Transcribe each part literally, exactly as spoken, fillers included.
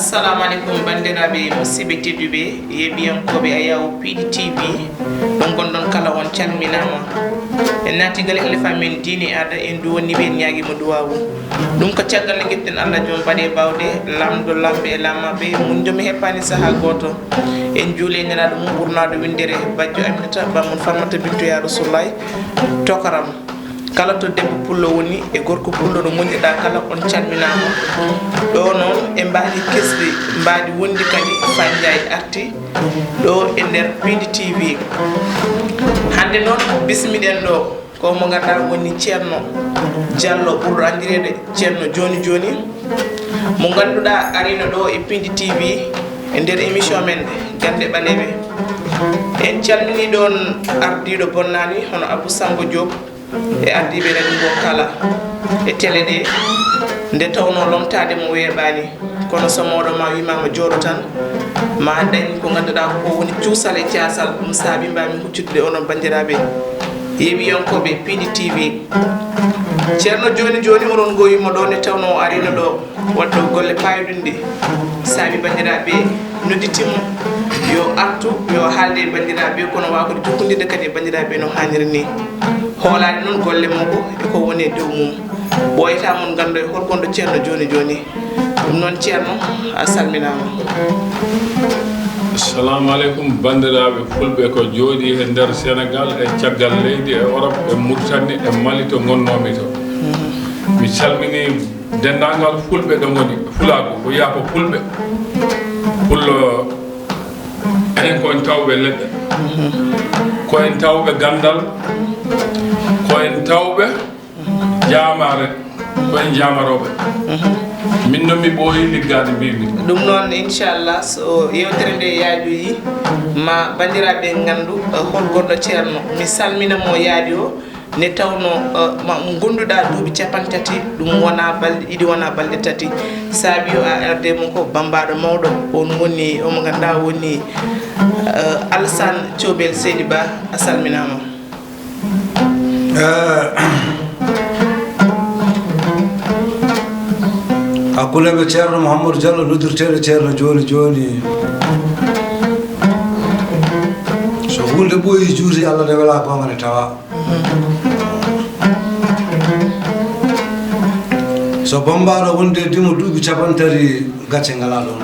Assalamu aleykum, banndiraaɓe musidɓe tedduɓe, yeeɓiyankooɓe Ayaw P D T V, ɗo ngonɗon kala, on calminaama. En naati galle halifa men diine e aada, en duwanii ɓe, en ñaagii mo duwaawu. Ɗum ko caggal nde njetten Allah joom baɗe bawɗe, laamɗo laamɓe e laamaaɓe, muñjo mi heɓaani sahaa gooto. En juuli e nelaaɗo mum ɓurnaaɗo winndere, bajjo Aminata, bammun Farmata Bintu, yaa Rasulullaay, tokaram. Kala to debbo pullo woni e gorko pullo ɗo ngonɗiɗaa kala, on calminaama. Ɗo noon e mbaadi kesɗi, mbaadi wondi kadi Fanjaay arti ɗo e nder P D T V. Hannde noon bismiɗen ɗo ko mo ngannduɗaa woni Ceerno Jallo, ɓurɗo anndireede Ceerno Jooni Jooni, mo ngannduɗaa ariino ɗo e P D T V e nder émission men Gannde Ɓaleeɓe. En calminii ɗoon ardiiɗo bonnaani hono Abou Sambo Diop, e ardiiɓe radio ngo kala e télé ɗe, nde tawnoo lomtaade mo weeɓaani. Kono so mawɗo ma wiimaama jooɗo tan, ma dañ ko ngannduɗaa ko woni cuusal e caasal. Ɗum saabi mbaa-mi huccude onon banndiraaɓe yeeɓiyankooɓe P D T V. Ceerno Jooni Jooni, onon ngoyii mo ɗo, nde tawnoo o ariino ɗo waɗɗo golle paayodinɗe. Saabi banndiraaɓe nodditii mo yo artu, yo haalde e banndiraaɓe, kono waawde jokkondirde kadi e banndiraaɓe no haaniri ni. Hoolaade noon golle makko e ko woni e dow mum. Ɓooyataa mon nganndoya hol gonɗo Ceerno Jooni Jooni. Ɗum noon, Ceerno, a salminaama. Assalamu aleykum, banndiraaɓe fulɓe ko jooɗii e nder Senegal, e caggal leydi, e Europe, e Mauritanie, e Mali, to ngonnoomi to. Mi salminii denndaangal fulɓe ɗo ngoni, fulaagu, ko wiyaa ko fulɓe. Pullo, enen ko en tawɓe leɗɗe, ko en tawɓe ganndal, ko en tawɓe jaamaare, ko en jaamarooɓe. Min noon mi ɓooyi liggaade mbimi. Ɗum noon, inchallah, so yeewtere nde yaajoyi, ma banndiraaɓe nganndu, eh, hol gonɗo Ceerno. Mi salmina mo yaadi o, nde tawnoo, eh, ma ngonnduɗaa duuɓi capanɗe tati, ɗum wonaa balɗe ɗiɗi, wonaa balɗe tati. Saabi o a arde mo ko bammbaaɗo mawɗo, on woni, omo ngannduɗaa woni, eh, Alsaan Coobel Seydi Ba, a salminaama. Eh, hakkunde ɓe Ceerno Mouhamadou Diallo, noddirteeɗo Ceerno Jooni Jooni. So huunde ɓooyi juuti, Allah nde welaa goonga ne tawa. So bammbaaɗo wonde dimo duuɓi capanɗe tati, gacce ngalaa ɗoon.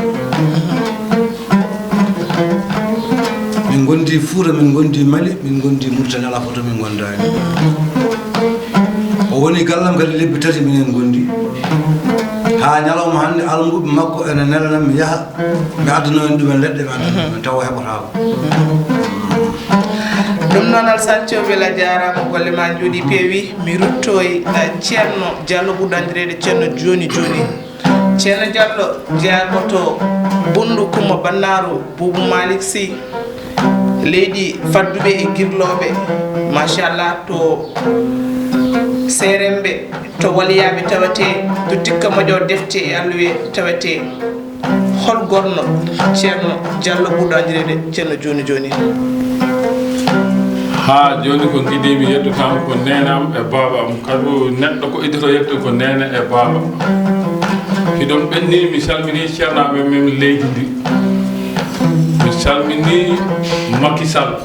Min ngondi Fuuta, min ngondi Mali, min ngondi Mauritanie, alaa foto min ngondaani. O woni gallam kadi lebbi tati minen ngondi. Haa ñalawma hannde almuɓe makko ene nelanan mi yaha, mi addano en ɗumen leɗɗe, mi addano ɗumen, tawa o heɓotaako. Ɗum noon, Alsaan Coobel, a jaaraama, golle ma njooɗi peewi. Mi ruttoy, eh, Ceerno Diallo, ɓurɗo anndireede Ceerno Jooni Jooni. Ceerno Diallo, jeyaama to Bunndu Kumba Bannaaru Buubu Malik Sy, leydi fadduɓe e girlooɓe, machallah, to seeremɓe, to waliyaaɓe tawetee, to tikka moƴo defte e alluwe tawetee. Hol gonɗo Ceerno Diallo ɓurɗo anndireede Ceerno Jooni Jooni? Haa jooni ko ngiɗi-mi yettude kam ko neene am e baaba am. Kadu neɗɗo ko iddoto yettude ko neene e baaba. Hiɗon ɓenni, mi salminii ceernaaɓe men leydi ndi. Mi salminii Macky Sall.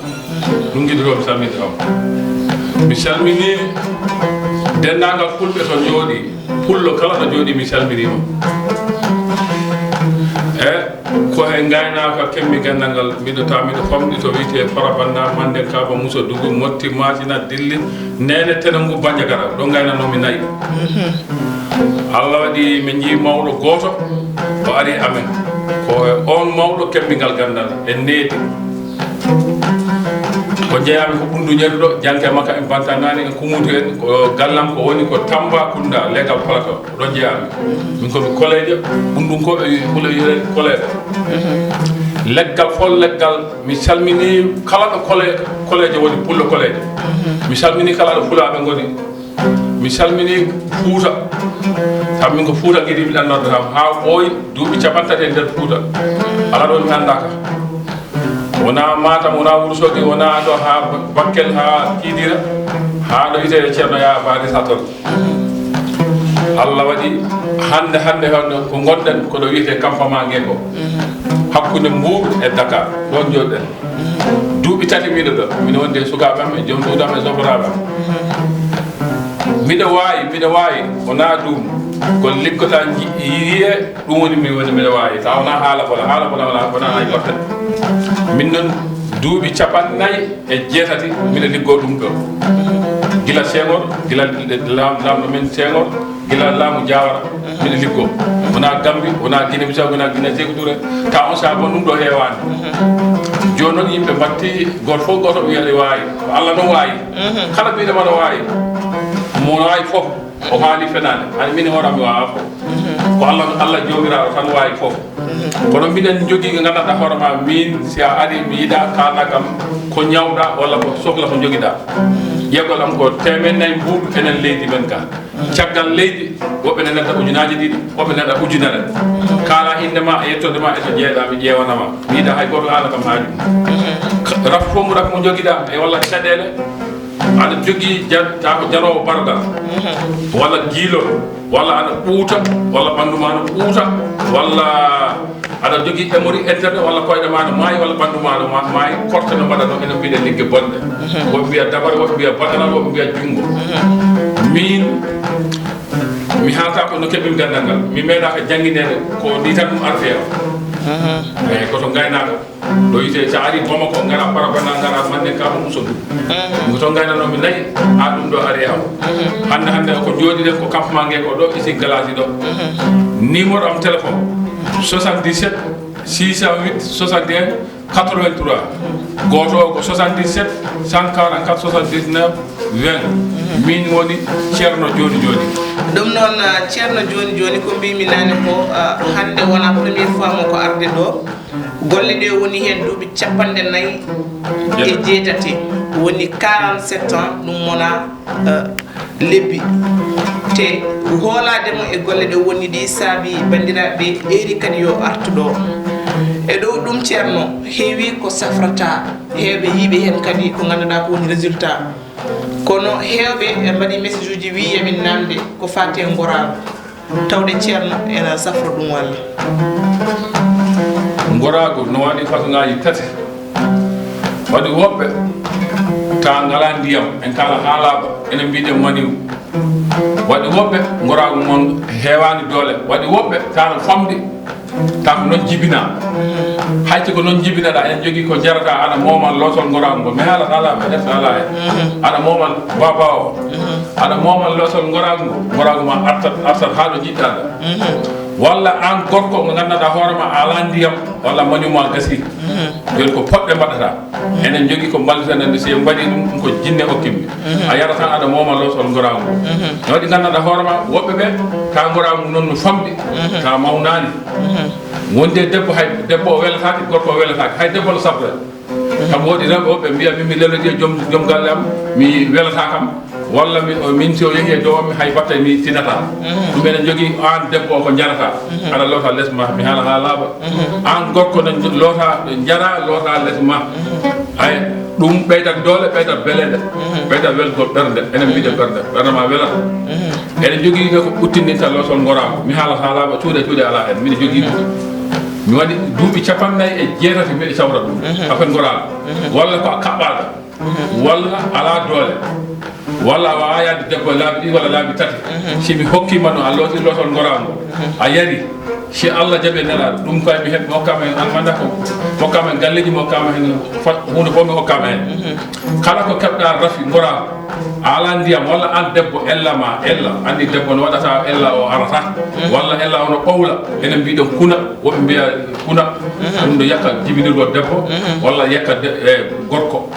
Ɗum ngiɗi-mi salminde on. Mi salminii denndaangal fulɓe to njooɗii. Pullo kala no jooɗii, mi salminiima. E ko he ngaynaaka kemmi ganndal ngal, miɗo tawa miɗo famɗi to wiyetee Farabannda, Mannde, Kaaba, Muso, Dugu, Motti, Maasina, Dilli, Neene, Tenengu, Banjagara, ɗo ngaynanoomi nayi. Allah waɗi min njii mawɗo gooto, o ari e amen. Ko e oon mawɗo kemmi ngal ganndal, en needi. Ko njeyaami ko Ɓunndu Ñeruɗo, Janke Makka en, Bantanaani en, Kumutu en, ko gallam ko woni ko Tambacounda, Legal Plateau. Ko ɗon njeyaami. Min ko mi koleejo, Ɓunndunkooɓe wi-, Pulaar wiyata koleejo. Leggal fof leggal, mi salminii kala ɗo kole-, koleejo woni, Pullo koleejo. Mi salminii kala ɗo Fulaaɓe ngoni. Mi salminii Fuuta. Kam min ko Fuuta ngiɗi mi ɗannorde kam. Haa ɓooyi duuɓi capanɗe tati e nder Fuuta. Alaa ɗo mi anndaaka. Wonaa Matam, wonaa Wourossogui, wonaa ɗo haa Ba-, Bakel, haa Kidira, haa ɗo wiyetee Ceerno Yaya Ba Risatol. Allah waɗi hannde, hannde, hannde ko ngonɗen ko ɗo wiyetee Kampama Ngeko, hakkunde Mbuur e Dakar, ɗoon njooɗɗen. Duuɓi tati miɗo ɗo, miɗo wondi e sukaaɓe am, e joom suudu am, e soboraaɓe am. Miɗo waawi, miɗo waawi, wonaa ɗum, ko liggoɗaa ji-, yiyee, ɗum woni mi woni miɗo waawi. Tawa wonaa haala bola, haala bola wonaa, wonaa hay goɗɗo. Min noon duuɓi cappanɗe nayi e jeetati miɗo liggoo ɗum ɗo. Gila Senghor, gila laam-, laamɗo men Senghor, gila laamu Jawara, miɗo liggoo. Wonaa Gambi, wonaa Guinée Bissau, wonaa Guinée Sékou Touré. Tawa on sahaa bon ɗum ɗo heewaani. Jooni noon yimɓe mbaɗti gooto fof gooto wiya aɗa waawi. Ko Allah noon waawi. Kala mbiɗo mbaɗa waawi. Mo waawi fof. O haali fenaande. Ani min hoore am mi waawaa fof. Ko Allah, Allah Joomiraaɗo tan waawi fof. Kono mbiɗen njogii ko nganndanɗaa hoore ma, min si a ari mi yiɗa kaalɗa kam ko ñawɗa walla ko sohla ko njogiɗa. Ƴeggol am ko teemeɗɗe nayi mbuuɗu enen leydi men ka. Caggal leydi, woɓɓe ne nodda ujunaaji ɗiɗi, woɓɓe ne nodda ujunere. Kaala innde ma e yettoode ma e to jeeɗa mi ƴeewana ma. Mi yiɗa hay gooto haala kam haaju. Rafu fof mo rafu mo njogiɗa e walla caɗeele. Aɗa jogii jan-, taa ko janoowo bargal, walla giilol, walla aɗa ɓuuta, walla ɓanndu maa no ɓuuta, walla aɗa jogii hémorroïde interne, walla koyɗe maa no maayi, walla ɓanndu maa no ma-, maayi, korte no mbaɗa ɗo, enen mbiɗen ligge bonɗe. Woɓɓe mbiya dabare, woɓɓe mbiya baɗanal, woɓɓe mbiya junngo. Miin, mi haalata ko no keɓmi ganndal ngal. Mi meeɗaaka janngineede, ko ni tan ɗum arti e am. Eeyi, ko to ngaynaaka. Ɗo wiyetee, so a arii Bamako, ngara Farafenni, ngara Mandinka, ɗum so ɗum. Ko toon ngaynanoomi nayi, haa ɗum ɗo ari e am. Hannde, hannde ko njooɗiɗen ko Campement Ngeko ɗo, ici Galasi ɗo. Numéro am téléphone, soixante-dix-sept six cent huit soixante et un quatre-vingt-trois. Gooto o ko soixante-dix-sept cent quarante-quatre soixante-dix-neuf vingt. Min woni Ceerno Jooni Jooni. Ɗum noon, ah, Ceerno Jooni Jooni, ko mbiimi naane ko, ah, hannde wonaa première fois mo ko arde ɗo. Golle ɗe woni heen duuɓi cappanɗe nayi e jeetati, woni quarante-sept ans, ɗum wona, eh, lebbi. Te hoolaade mo e golle ɗe woni ɗi saabi banndiraaɓe eeri kadi yo artu ɗo. E dow ɗum, Ceerno, heewi ko safrata, heewɓe yiiɓe heen kadi ko ngannduɗaa ko woni résultat. Kono heewɓe mbaɗi message uji, wii yamin naamde ko faati e ngoraagu. Tawde Ceerno ena safra ɗum walla? Ngoraagu no waɗi façon ŋaaji tati. Waɗi woɓɓe taa ngalaa ndiyam, en kaala haalaaba, enen mbiɗen maniw. Waɗi woɓɓe ngoraagu mon heewaani doole. Waɗi woɓɓe taa no famɗi, taa ko noon jibinaa. Hay so ko noon jibinaɗaa, enen njogii ko njarataa, aɗa mooma loosol ngoraagu ngol. Mi haala haalaaba, hes haala en. Aɗa mooma baaba o. Aɗa mooma loosol ngoraagu ngol, ngoraagu ma artat, artat haa ɗo njiɗɗaa ɗo. Walla aan gorko mo nganndanɗaa hoore ma a alaa ndiyam, walla mañu ma gasii. Jooni ko poɗɗe mbaɗataa. Enen njogii ko mballitanen, si en mbaɗii ɗum, ɗum ko jinne okki mi. A yara tan aɗa mooma loosol ngoraagu ngol. No waɗi nganndanɗaa hoore ma, woɓɓe ɓe, taa ngoraagu noon no famɗi, taa mawnaani. Wonde debbo, hay debbo o welataake, gorko o welataake, hay debbo no safra. Kam woodi rewɓe woɓɓe mbiya, "Min mi lelodii e joom, joom galle am, mi welataa kam." Walla mi, o, min si o yehi e dow am, mi hay batte mi tinataa. Ɗum ene jogii aan debbo o ko njarataa. Aɗa loota les ma, mi haala haa laaɓa. Aan gorko no loota, njara, loota les ma. Ay, ɗum ɓeydat doole, ɓeydat beleeɗe, ɓeydat welgol ɓernde. Enen mbiɗen ɓernde, ɓernde ma welata. Eɗen jogii ko ɓuttinninta loosol ngoraagu. Mi haala haa laaɓa, cuuɗe, cuuɗe alaa heen. Miɗo jogii ɗum. Mi waɗi duuɓi cappanɗe nayi e jeetati mbiɗo safra ɗum. Affaire ngoraagu. Walla ko a kaɓɓaaɗo. Walla alaa doole. Walla a waawaa yahde debbo e laabi ɗiɗi walla laabi tati. Si mi hokkii ma ɗum, a looti loosol ngoraagu. A yari. Si Allah jaɓi e nelaaɗo, ɗum koye mi heɓi, mi hokkaama heen almanda ko. Mi hokkaama heen galleeji, mi hokkaama heen fa-, huunde fof mi hokkaama heen. Kala ko keɓɗaa rafi ngoraagu. A alaa ndiyam, walla aan debbo ella ma, ella. Anndi debbo no waɗata ella o arata. Walla ella o no ɓowla. Enen mbiɗen kuna, woɓɓe mbiya kuna. Ɗum no yakka jibinirgol debbo, walla yakka de-, e gorko.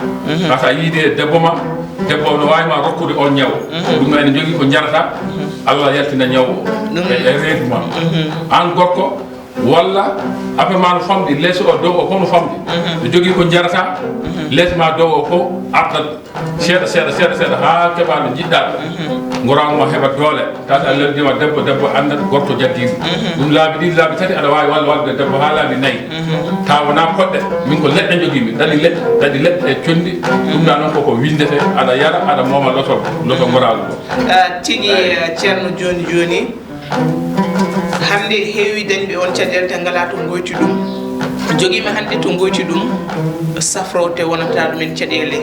Kasa yiide e debbo ma, debbo no waawi ma rokkude on ñaw. Ɗum ene jogii ko njarata, Allah yaltina ñaw o. E, e reedu ma. Aan gorko, Walla affaire ma no famɗi, les o dow o fof no famɗi. No jogii ko jarata, les ma dow o fof artat seeɗa, seeɗa, seeɗa, seeɗa, haa keɓaa no njiɗɗaa. Ngoraagu ma heɓa doole. Tata leldiima debbo, debbo anndat gorko jaggiiɗo. Ɗum laabi ɗiɗi, laabi tati, aɗa waawi walla wallude debbo haa laabi nayi. Tawa wonaa koɗɗe, min ko leɗɗe njogiimi, ɗaɗi leɗɗe, ɗaɗi leɗɗe e conndi. Ɗum ɗa noon koko winndete, aɗa yara, aɗa mooma loto, loto ngoraagu ngo. Ah, tigi, ah, Ceerno, jooni jooni, hannde heewi dañɓe on caɗeele te ngalaa to ngoyti ɗum. Jogiima hannde to ngoyti ɗum, safroote wonata ɗumen caɗeele.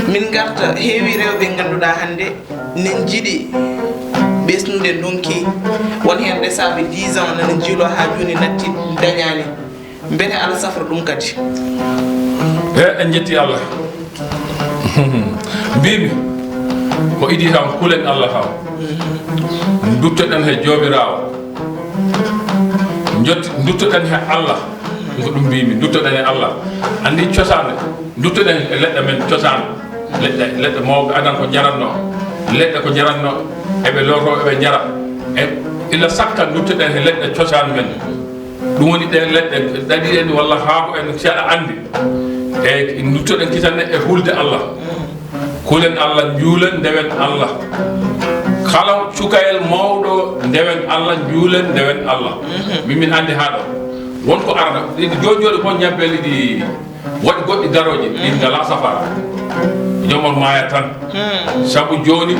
Min ngarta, heewi rewɓe ngannduɗaa hannde ne njiɗi ɓesnude ndonki. Won heen resaaɓe dix ans nana njiiloo haa jooni natti dañaani. Mbete aɗa safra ɗum kadi? E, en njetti Allah. Mbimi ko idi kam kulen Allah kam. Duttoɗen he Joomiraawo. Njotti, duttoɗen he Allah. Ko ɗum mbimi, duttoɗen he Allah. Anndi cosaan, duttoɗen e leɗɗe men cosaan. Leɗɗe, leɗɗe mawɓe adan ko njaratno. Leɗɗe ko njaratno, eɓe looto, eɓe njara. E ila sakka duttoɗen he leɗɗe cosaan men. Ɗum woni ɗe leɗɗe ɗaɗi en walla haako en si aɗa anndi. E duttoɗen kitanne e hulde Allah. Kulen Allah, njuulen, ndewen Allah. Kala cukayel mawɗo, ndewen Allah, njuulen, ndewen Allah. Min, min anndi haa ɗo. Won ko arata. Ɗiɗi jooni jooni fof ñabbeeli ɗi waɗi goɗɗi garooji. Ɗi ngalaa safaara. Joom on maaya tan. Sabu jooni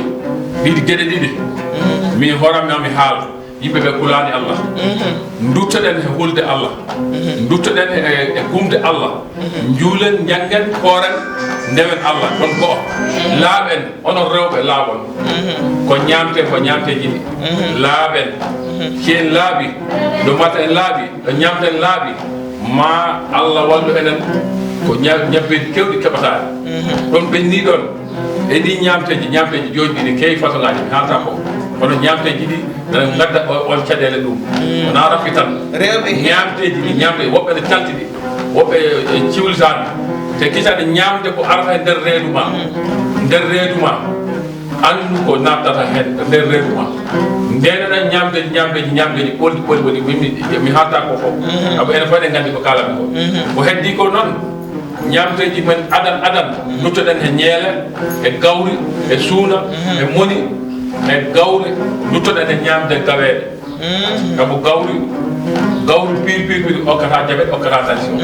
ɗiɗi geɗe ɗiɗi. Min horam mi haala. Yimɓe ɓe kulaani Allah. Duttoɗen he hulde Allah. Duttoɗen e, e gumde Allah. Njuulen, njanngen, kooren, ndewen Allah. Kon go'o. Laaɓen, onon rewɓe laaɓon. Ko ñaamte, ko ñaamteeji ɗi. Laaɓen. Si en laaɓi, ɗo mata en laaɓi, ɗo ñaamte en laaɓi, ma Allah wallu enen ko ña-, ñabbeeji keewɗi keɓataani. Ɗon ɓenni ɗon. E ɗi ñaamteeji, ñaamteeji jooni ɗi ne keewi façon ngaaji, mi haalta ko. Kono ñaamteeji ɗi, nana ngadda o-, on caɗeele ɗum. Wonaa raffi tan. Rewɓe. Ñaamteeji ɗi, ñaamteeji, woɓɓe ne calti ɗi, woɓɓe, e, ciwlitaani. Te kisaɗe ñaamde ko arata e nder reedu ma. Nder reedu ma. Anndu ko nattata heen e nder reedu ma. Ndeenana ñaamteeji, ñaamteeji, ñaamteeji ɓolɗi, ɓolɗi, ɓolɗi, mi, mi, mi haalta ko fof. Sabu enen fof eɗen nganndi ko kaalatmi ko. Ko heddi ko noon, ñaamteeji men adan, adan, duttoɗen he ñeele, e gawri, e suuna, e moni, e gawri, duttoɗen he ñaamde gaweele. Sabu gawri, gawri piir, piir, piir, okkata jabet, okkata tension.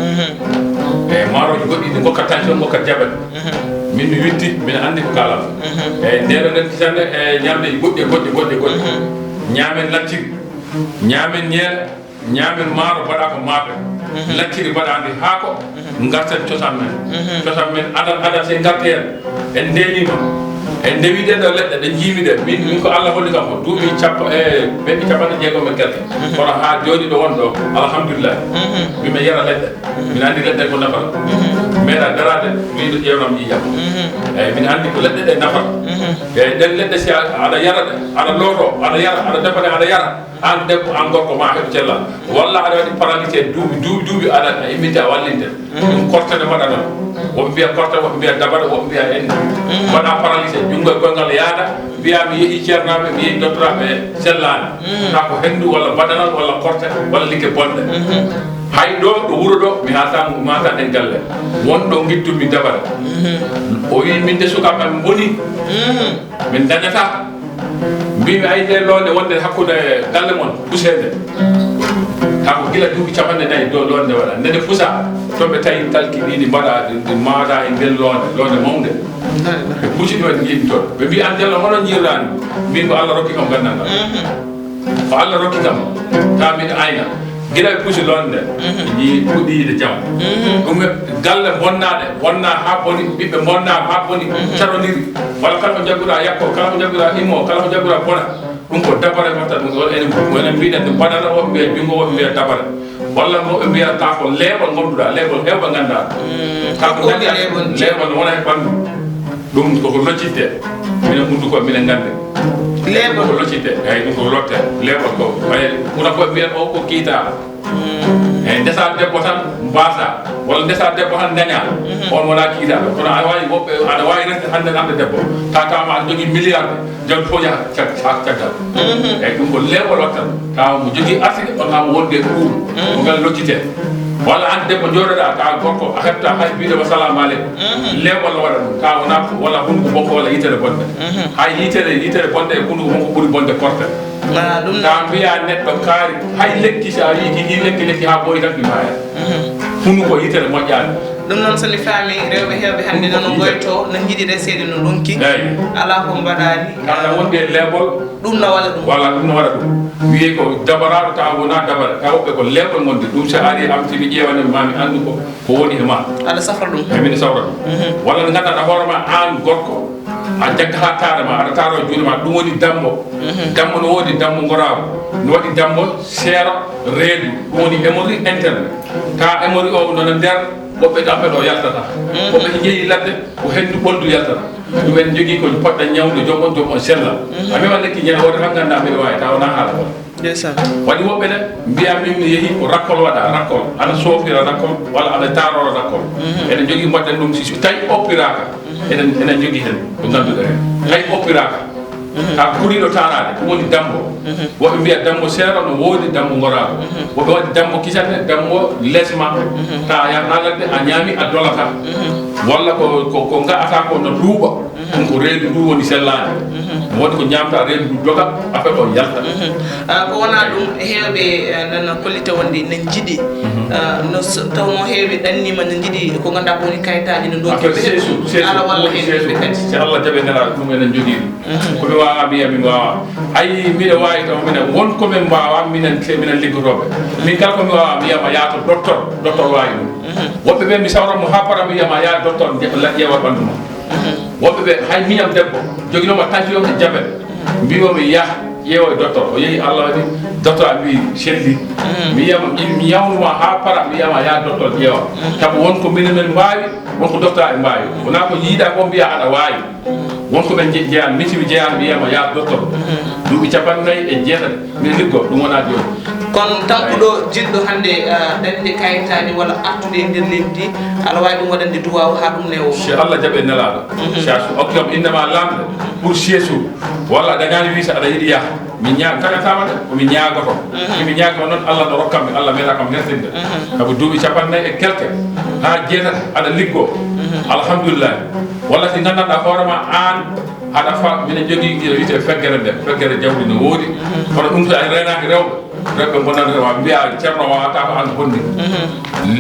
E maarooji goɗɗi ɗi ngokka tension, ngokka jabet. Min mi witti, min anndi ko kaalatmi. E ndeenana kisande, e ñaamde goɗɗi, goɗɗi, goɗɗi, goɗɗi. Ñaamen lacciri, ñaamen ñeele, ñaamen maaro mbaɗa ko maafe. Lacciri mbaɗa ndi haako, ngarten cosaan men. Cosaan men adan, adan se ngarti heen. En ndeenima. En ndewi ɗe ɗo leɗɗe, ɗe njiimi ɗe. Min, min ko Allah holli kam ko duuɓi cappa-, e, ɓenni capanɗe jeegom e gerte. Kono haa jooni ɗo won ɗo, alhamdulillah. Min mi yara leɗɗe. Min anndi leɗɗe ko nafata. Meeɗa daraade, min ɗo ƴeewnam ƴiiƴam. Eeyi, min anndi ko leɗɗe ɗe nafata. Eeyi, ɗen leɗɗe si a, aɗa yara ɗe, aɗa looto, aɗa yara, aɗa defa ɗe, aɗa yara. Aan debbo, aan gorko, ma heɓ cellal. Walla aɗa waɗi paralysé duuɓi, duuɓi, duuɓi, aɗa, a imminte a wallinte. Ɗum korte ne mbaɗa noon. Woɓɓe mbiya korte, woɓɓe mbiya dabare, woɓɓe mbiya enni. Mbaɗa paralysé, junngo e koyngal yaada, mbiya mi yehi ceernaaɓe, mi yehi doctoraaɓe, sellaani. Taa ko henndu walla badanal walla korte walla likke bonɗe. Hay ɗo, ɗo wuro ɗo, mi haalta mo, mi haalta ɗen galle. Won ɗo ngittu mi dabare. O wi min de sukaaɓe am boni. Min dañata. Mbimi ay nde loonde wonde hakkunde galle mon, puseende. Taa ko gila duuɓi capanɗe nayi ɗo loonde waɗa. Nde nde pusa, toon ɓe tawi talki ɗiɗi mbaɗa, ɗi, ɗi maada e nder loonde, loonde mawnde. Ɓe pusi ɗum en njiimi toon. Ɓe mbi an Jallo, hono njiiruɗaa ni? Mbimi ko Allah rokki kam ganndal ngal. Ko Allah rokki kam, taa miɗo ayna. Gila ɓe pusi loonde, ni puɗɗi yiide jam. Ɗum galle bonnaaɗe, bonnaa haa boni, ɓiɓɓe bonnaa haa boni, carondiri. Walla kala ko njagguɗaa yakko, kala ko njagguɗaa immo, kala ko njagguɗaa bona. Ɗum ko dabare mbatta ɗum, won enen, won enen mbiɗen ɗum badana, woɓɓe mbiya junngo, woɓɓe mbiya dabare. Walla mo ɓe mbiyata ko leeɓol ngomduɗaa, leeɓol heewɓe nganndaa. Taa ko ko woni nganndaa, leeɓol? Leeɓol no wona e ɓanndu. Ɗum koko loccitde. Minen hunnduko, minen nganndi. Leeɓol? Ko loccitde, eeyi, ɗum ko lotte. Leeɓol ko, ɓay, wona ko mbiyen o ko kiita. Eyi, ndesa debbo tan mbaasa, walla ndesa debbo tan daña, on wona kiiɗaaɗo. Kono aɗa waawi woɓɓe, aɗa waawi resde hannde, hannde debbo, tawama aɗa jogii milliard, jawdi fof yaha cag-, cag-, caggal. Eyi, ɗum ko leewol waɗata. Tawa mo jogii arsike, on haa mo wonde ɓuuɗu, mo ngal loccite. Walla an debbo jooɗoɗa, tawa gorko, a heɓta hay mbiɗo mo salamu aleykum. Leewol waɗa ɗum, tawa wona, walla hunnduko bonko, walla yitere bonde. Hay yitere, yitere bonde e hunnduko bonko ɓuri bonde korte. Ah, ɗum. Ka mbiya neɗɗo kaari, hay lekki, so a yii kiki lekki, lekki haa ɓooyi tan ki maaya. Hunu ko yitere moƴƴaani. Ɗum noon, so mi faami, rewɓe heewɓe hannde nana ngoyto, na njiɗi reseede no ronki. Eyi. Alaa ko mbaɗaani. Ka na wonde leebol. Ɗum na waɗa ɗum. Walla ɗum na waɗa ɗum. Wiyee ko dabaraaɗo, tawa wonaa dabare. Tawa woɓɓe ko leebol ngonde. Ɗum so ari am, si mi ƴeewane ma, mi anndu ko, ko woni e ma. Aɗa safra ɗum. Eyi, miɗo safra ɗum. Walla nde nganndanɗaa hoore ma, aan gorko, a jaggataa taare ma, aɗa taaroo juuɗe ma, ɗum woni dambo. Dambo no woodi dambo ngoraago, no waɗi dambo seera reedu, ɗum woni hémorroïde interne. Tawa hémorroïde o nana nder, woɓɓe kamɓe ɗo yaltata. Woɓɓe so njehii ladde, ko henndu ɓoldu yaltata. Ɗum en njogii ko poɗɗen ñawnde, joom on, joom on sella. A mema lekki ñande woote tan nganndaa mbiɗa waawi, tawa wonaa haala ko. Ndeysaan. Waɗi woɓɓe ne mbiya min mi yehi ko rakkol waɗa, rakkol. Aɗa soofira rakkol, walla aɗa taarora rakkol. Eɗen njogii mbaɗɗen ɗum si, si tawi oppiraaka. Eɗen, eɗen njogii heen ko ngannduɗaa heen. Tawi oppiraaka. Ka ɓuriiɗo taaraade, ɗum woni dambo. Woɓɓe mbiya dambo seera no woodi dambo ngoraago. Woɓɓe waɗi dambo kisanɗe, dambo lesma. Ta a yaha haa ladde, a ñaami, a dolata. Walla ko, ko, ko nga'ata ko no luuɓa. Ɗum ko reedu ndu woni sellaade. Woodi ko ñaamta reedu ndu doga, affaire o yalta. Ah, ko wonaa ɗum, heewɓe, eh, nana kollita wonde ne njiɗi. Ah, no s-, tawnoo heewɓe ɗanniima ne njiɗi ko ngannduɗaa ko woni kayitaaji no ndonki. Affaire seesu, seesu, ala walla woni heewɓe seesu. Kadi. Si Allah jaɓi nelaaɗo ɗum enen njogii ɗum. Ko mi waawaa mbiya mi waawaa. Ayi, mbiɗa waawi taw minen won ko min mbaawaa, minen ke-, minen liggotooɓe. Min kala ko mi waawaa, mi wiyama yaa to docteur, docteur waawi ɗum. Woɓɓe ɓe mi sawra mo haa para, mi wiyama yaa docteur, je-, la-, ƴeewa ɓanndu ma. Woɓɓe ɓe, hay miñam debbo, joginoma tension e jabet, mbiyomi yah, ƴeewa e docteur. O yehi, Allah waɗi, docteur a mbi selli. Mi wiyama, mi yawnuma haa para, mi wiyama yaa docteur ƴeewa. Sabu won ko minen men mbaawi, won ko docteur en mbaawi. Wonaa ko yiiɗa ko mbiya aɗa waawi. Won ko ɓe nje-, jeyan, min si mi jeyan, mi wiyama yaa docteur. Duuɓi capanɗe nayi e jeetati, mi liggo, ɗum wonaa jooni. Kono tampuɗo jiɗɗo hannde, ah, dañde kayitaaji walla artude e nder leydi ndi, aɗa waawi ɗum waɗande duwaawu haa ɗum newo. Si Allah jaɓi nelaaɗo. Si a su-, okkiyam innama laamɗo pour seesu, walla a dañaani visa aɗa yiɗi yaha. Mi ñaa-, taƴataama de, ko mi ñaagoto. Mi ñaagoo noon, Allah no rokkam mi, Allah meeɗaa kam hertinde. Sabu duuɓi capanɗe nayi e quelque, haa jeetati aɗa liggoo. Alhamdulillahi. Walla si nganndanɗaa hoore ma aan, aɗa fa-, minen njogii ngiɗo wiyetee feggere nde, feggere jawdi no woodi. Kono ɗum so a reenaaki rewɓe, rewɓe mbonat rewɓe, mbiya ceerno waawata ko aan bonni.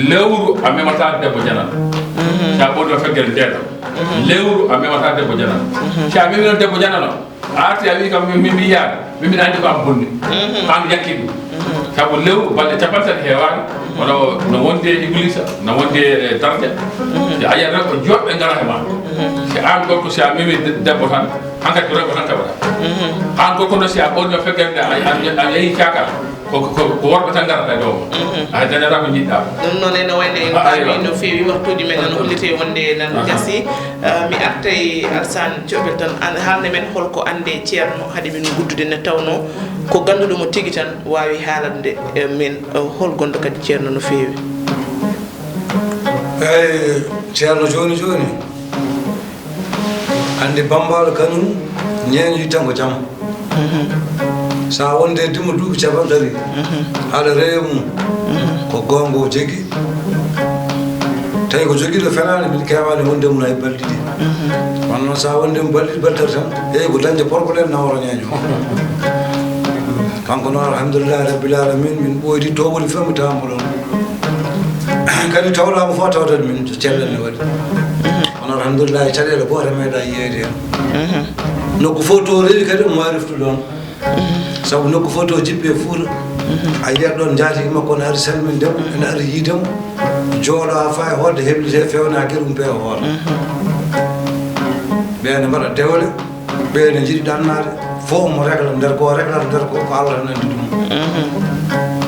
Lewru a memataa debbo janano. Si a ɓornii feggere ndeeɗo. Lewru a memataa debbo janano. Si a memii noon debbo janano, a arti a wii kam, min, min mi yiyaani, min mbiɗa anndi ko am bonni. Aan yakki ɗum. Sabu lewru balɗe capanɗe tati heewaani, kono no wondi e iblisa, no wondi e darja. Te a yiyat rewɓe joɗɓe ngara he ma. Si aan gorko, si a memi de-, debbo tan, hankadi ko rewɓe tan keɓata. Aan gorko noon, si a ɓornii feggere nde, a, a, a yehi caagal, ko, ko, ko worɓe tan ngarata e dow ma. A dañataa ko njiɗɗaa. Ɗum noon ene wayno en paami no feewi, waktuuji men nana holliti wonde nana gasi. Ah, mi artay Alsaan Joobel tan, an-, haalna men holko annde Ceerno, haade min guddude, nde tawnoo ko gannduɗo mo tigi tan waawi haalande, eh, men, eh, hol gonɗo kadi Ceerno no feewi. Eyi, Ceerno jooni jooni, anndi Bambaɗo kanum, ñeeño yittango jam. So a wonde dimo duuɓi capanɗe tati, aɗa rewa mum, ko goonga o jogii. Tawi ko jogiiɗo fenaani, min keewaani wonde mum hay balɗe ɗiɗi. Kono noon, so a wonde mum balɗe ɗiɗi, balɗe tati tan, eyi, ko dañde problème nawata ñeeño. Kanko noon, alhamdulillahi rabbil alamin, min ɓooydi toowude fof mi tawa mo ɗoon. Kadi tawɗaa mo fof a tawtat min, so cellal ne waɗi. Kono alhamdulillahi, caɗeele gooto meeɗa yiyeede heen. Nokku fof to rewi kadi omo waawi reftude ɗoon. Sabu nokku fof to jippi e Fuuta, a yiyat ɗoon njaatige makko ne ari salminde mo, ene ari yiide mo, jooɗo haa faa e hoorde, heblitee, feewna haa keɗum peewa hoore. Ɓe ene mbaɗa dewle, ɓe ene njiɗi ɗannaade, fof omo regla nder ko, o reglata nder ko, ko Allah tan anndi ɗum.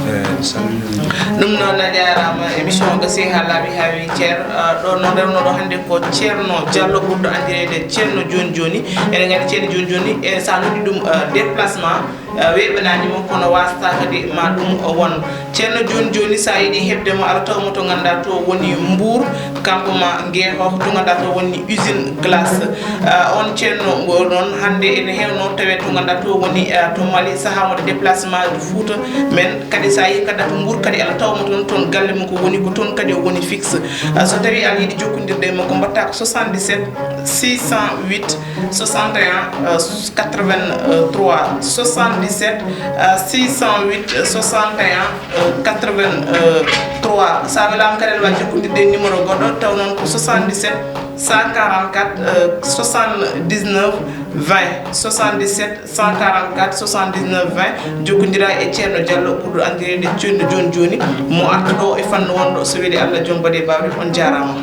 Eyi, mi salmini on. Ɗum noon, a jaaraama. Émission o gasii haa laaɓi, haa weeɓi, Ceer. Ah, ɗo noon rewnoɗo hannde ko Ceerno Diallo, ɓurɗo anndireede Ceerno Jooni Jooni. Eɗen nganndi Ceerno Jooni Jooni, e so a noddi ɗum, ah, déplacement, ah, weeɓanaani mo, kono waasata kadi ma ɗum won. Ceerno jooni jooni, so a yiɗi heɓde mo, aɗa tawa mo to ngannduɗaa to woni Mbour, campement Ngeexoox, to ngannduɗaa to woni usine glace. Ah, on ceerno ngo noon, hannde ene heewno tawee to ngannduɗaa to woni, ah, to Mali, sahaa waɗa déplacement to Fuuta. Men kadi, so a yii kadi to Mbour kadi, aɗa tawa mo toon, toon galle mum ko woni, ko toon kadi o woni fixe. Ah, so tawii aɗa yiɗi jokkondirde e makko, mbaɗtaa ko soixante-dix-sept six cent huit soixante et un, euh, quatre-vingt-trois, soixante-dix-sept, euh, six cent huit, soixante et un, euh, quatre-vingt-trois. So a welaama kadi, aɗa waawi jokkondirde e numéro goɗɗo, taw noon ko soixante-dix-sept cent quarante-quatre, euh, soixante-dix-neuf vingt, soixante-dix-sept cent quarante-quatre soixante-dix-neuf vingt. Jokkondiraa e Ceerno Diallo, ɓurɗo anndireede Ceerno jooni jooni, mo artuɗo e fannu wonɗo, so weli Allah, joom baɗe baawɗe. On jaaraama.